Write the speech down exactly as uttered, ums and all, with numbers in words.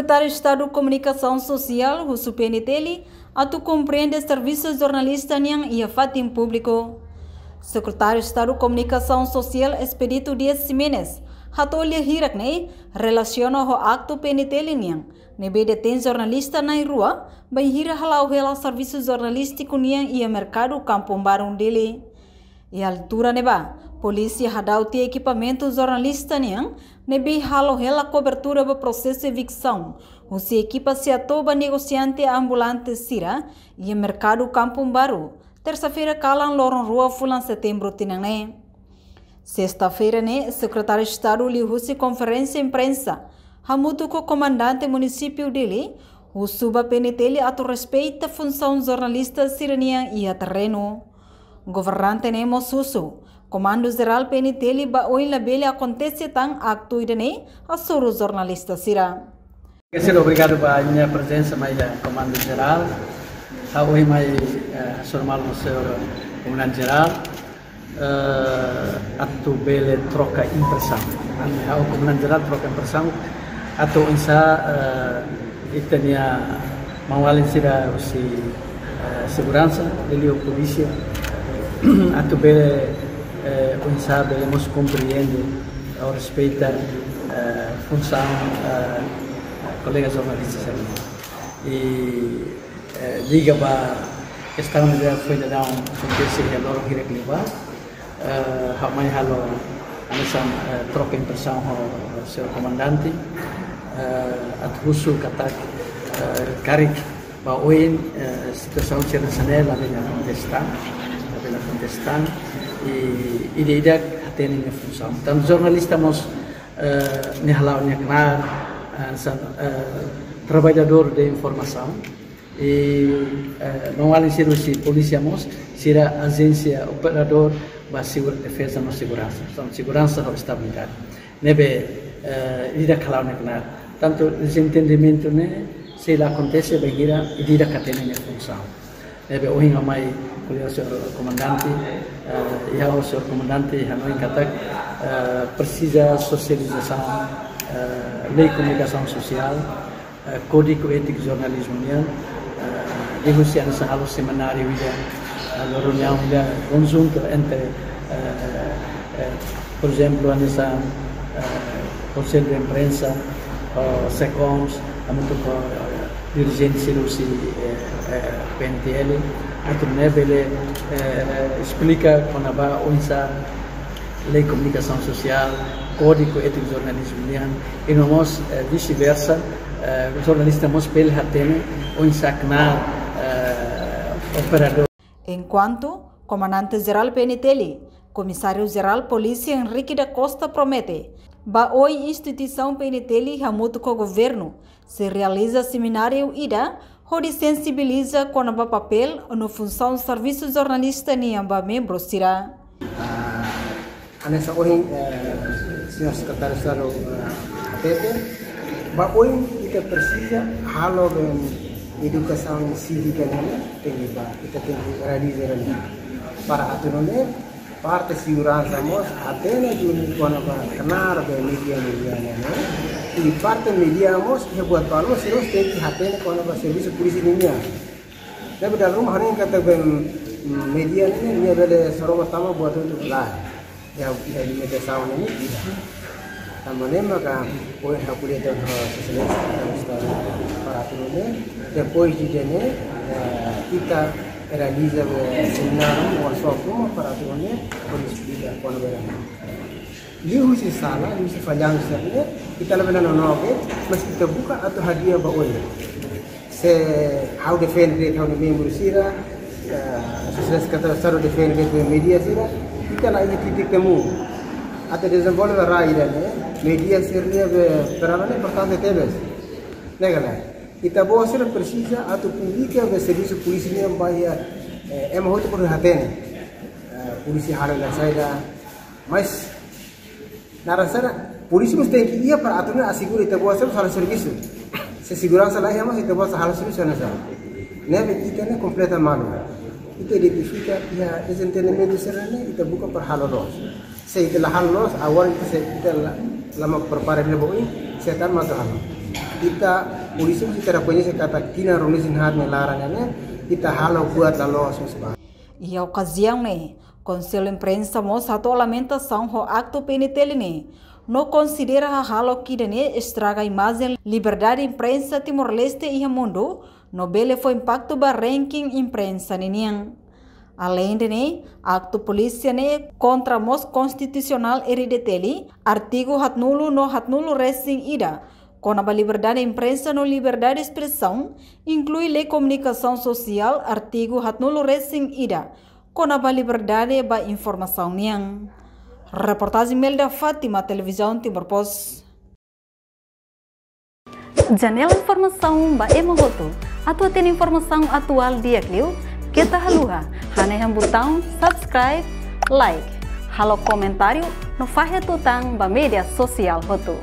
Sekretáriu Estadu Komunikasaun Sosiál husu P N T L atu komprende servisu jornalista nian iha fatin públiku. Sekretáriu Estadu Komunikasaun Sosiál Expedito Dias Ximenes hato'o lia hirak ne'e relasiona ho aktu P N T L nian ne'ebé detein jornalista na'in rua bainhira hala'o hela servisu jornalístiku nian iha Merkadu Kampung Baru, Dili. Iha altura ne'ebá, polísia hadau tiha ekipamentu jornalista nian ne'ebé halo hela kobertura ba prosesu eviksaun husi ekipa SEATOU ba negosiante ambulante sira iha Merkadu Kampung Baru, tersa-feira kalan loron rua fulan Setembru tinan ne'e. Sesta-feira ne'e, Sekretáriu Estadu liuhusi konferénsia imprensa hamutuk ho komandante munisípiu Dili husu ba P N T L atu respeita funsaun jornalista sira-nian iha terrenu. Governante ne'e mós husu Komandu Jerál P N T L ba oin labele akontese tan aktu ida-ne'e hasoru jornalista sira. Obrigadu ba nia prezensa mai iha Komandu Jerál. Ha'u ohin mai, eh, hasoru malu ho señór Komandante Jerál, eh, atu bele troka impresaun. Ami, ha'u Komandante Jerál troka impresaun atu oinsá, eh, ita-nia maun-alin sira husi, eh, seguransa, liuliu polísia, atu bele, eh, oinsá bele mós komprende ou respeita, eh, funsaun, eh, kolega jornalista sira. I, eh, liga ba kestaun ida foin daudaun akontese iha loron hirak liubá, eh, ha'u mai halo hanesan, eh, troka impresaun ho, ho señór komandante, eh, atu husu katak, eh, karik ba oin, eh, situasaun sira hanesan ne'e labele akontese tan, labele akontese tan, i ida-idak hatene nia funsaun. Tanba jornalista mós, eh, nia hala'o nia knaar, eh, hanesan, eh, traballadór de informasaun. I, eh, maun-alin sira husi polísia mós, sira ajénsia operadór ba segur-, defeza no seguransa. Entaun, seguransa ho estabilidade. Ne'ebé, eh, ida-idak hala'o nia knaar. Tantu dezentendimentu ne'e sei la akontese bainhira ida-idak hatene nia funsaun. Ne'ebé ohin ha'u mai ko'alia ho señór komandante, eh, i ha'u ho señór komandante hanoin katak, eh, presiza sosializasaun, eh, lei komunikasaun sosiál, eh, Kódigu Étiku Jornalizmu nian, eh, liuhusi hanesan halo semináriu ida, eh, halo reuniaun ida konjuntu entre, eh, eh, por ezemplu, hanesan, eh, Konsellu de Imprensa, ho SECOMS, hamutuk ho, eh, dirijente sira husi, eh, eh, P N T L, atu nune'e bele, eh, esplika kona-ba oinsá lei komunikasaun sosiál, Kódigu Étiku Jornalizmu nian, i no mós, eh, vice-versa, eh, jornalista mós bele hatene oinsá knaar, eh, operadór. Enkuantu, Komandante Jerál P N T L, Komisáriu Jerál Polísia Henrique da Costa promete ba oin instituisaun P N T L hamutuk ho governu sei realiza semináriu ida hodi sensibiliza kona-ba papél no funsaun servisu jornalista nian ba membru sira. Ah, hanesan ohin, eh, señór Sekretáriu Estadu, eh, hatete, ba oin ita presiza halo edukasaun sívika nian, tenke ba, ita tenke realiza nian. Para atu nune'e, parte seguransa mós hatene duni kona-ba knaar ba média, média nian, no? I parte média mós, iha buat balu, sira mós tenke hatene kona-ba servisu polísia nian. Tapi dalam rumah ni kata ben, mm, média nian, nia bele sorova tama buat hotu-hotu lae. Ya, ya di média sawan ini, tidak. Tanba ne'e maka, ohin ha'u ko'alia ho Sua Exelénsia Sekretáriu Estadu para atu nune'e, depois de ne'e, eh, ita realiza, eh, semináriu, workshop, para atu nune'e, hodi esplika kona-ba. Liuhusi sala, liuhusi fallansa ne'e, ita labele nonook, mas ita buka atu hadi'a ba oin. Se ha'u defende, ha'u-nia membru sira, eh, Sua Exelénsia Sekretáriu Estadu defende média sira, ita la iha titik temu. Atu dezenvolve rai ida-ne'e, média sira-nia be peran ne'e importante tebes. Ne'e ka lae, ita-boot sira presiza atu publika be servisu polísia nian ba iha, eh, ema hotu-hotu hatene. Eh, polísia halo hela saida, mas naran sira, polísia mós tenke iha para atu nune'e asegura ita-boot sira halo servisu. Se seguransa la iha mós ita-boot sira halo servisu hanesan. Ne'ebé ita ne'e kompleta malu. Ita identifika iha dezentendimentu sira-ne'e, ita buka para halo loos. Se ita la halo loos, agora ita se ita la, la mak prepara ne'e ba oin, se tan matu halo. Ita Polísia mós ita rekoñese katak tinan ruanulu-resin-haat nia laran ne'e, ita halo buat la loos mós ba. Iha okaziaun ne'e, Konsellu Imprensa mós hato'o lamentasaun ho aktu P N T L ne'e, no konsidera hahalok ida-ne'e estraga imajen liberdade imprensa Timor-Leste iha mundu, no bele fó impaktu ba ranking imprensa ninian. Aleinde ne'e, aktu polísia ne'e kontra mós Konstitusionál R D T L, artigu haatnulu no haatnulu-resin-ida, kona-ba liberdade imprensa no liberdade espresaun, inklui Lei Komunikasaun Sosiál, artigu haatnulu-resin-ida, kona-ba liberdade ba informasaun nian. Reportajen Melda Fátima, Televizaun Timor Post. Janela informasaun ba ema hotu. Atu hatene informasaun atuál di'ak liu, keta haluha hanehan butaun subscribe, like, halo komentáriu no fahe tutan ba média sosiál hotu.